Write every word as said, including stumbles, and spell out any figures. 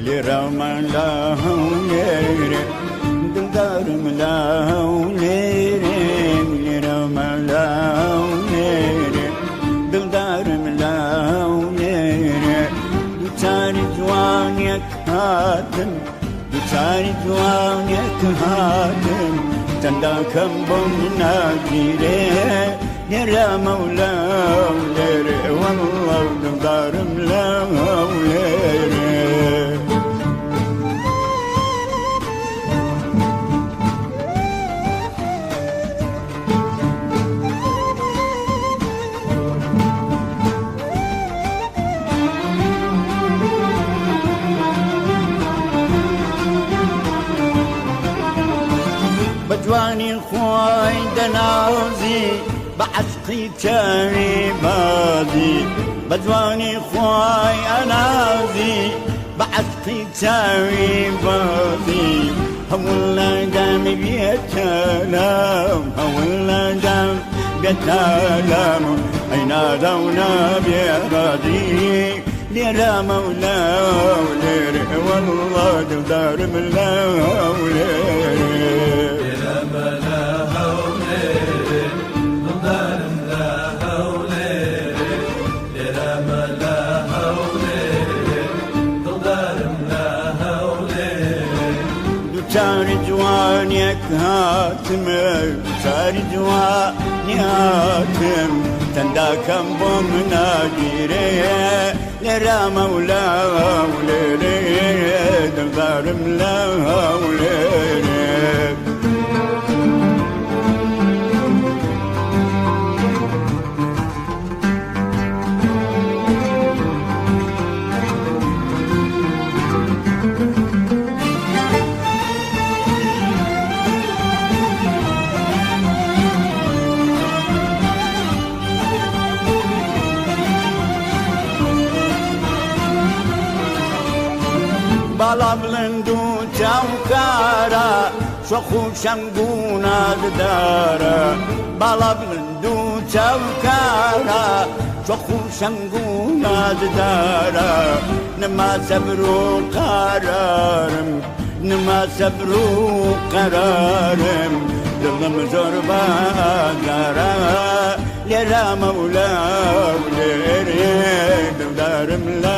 Lêra mala hewlêrê, dildarım la hewlêrê, lêra mala hewlêrê, dildarım la hewlêrê. Duçarî ciwaniyek hatim, duçarî ciwaniyek hatim, tendakem bo min nagîrê. Lêra mewla hewlêrê, wallah dildarım la hewlêrê. Bi ciwanî xwe denazî, bi eşqî çavî bazî, bi ciwanî xwe enazî, bi eşqî çavî bazî. Hewla dem bê telam, hewla dem bê telam, eyna dewna bê radî. Lêra mewla hewlêrê, wallah dildarım la hewlêrê. Lêra mewla hewlêrê, dildarım la hewlêrê. Lêra mewla hewlêrê, dildarım la hewlêrê. Duçarî ciwaniyek hatime, duçarî ciwanî hatim, tendakem bo min nagîrê. Lêra mewla hewlêrê, dildarım la hewlêrê. Bala bilind û çavkara, şox û şeng û nazdara. Bala bilind û çavkara, şox û şeng û nazdara. Nima sebr û qerarim, nima sebr û qerarim, dilim zor bazara. Lêra mewla hewlêrê, dildarım la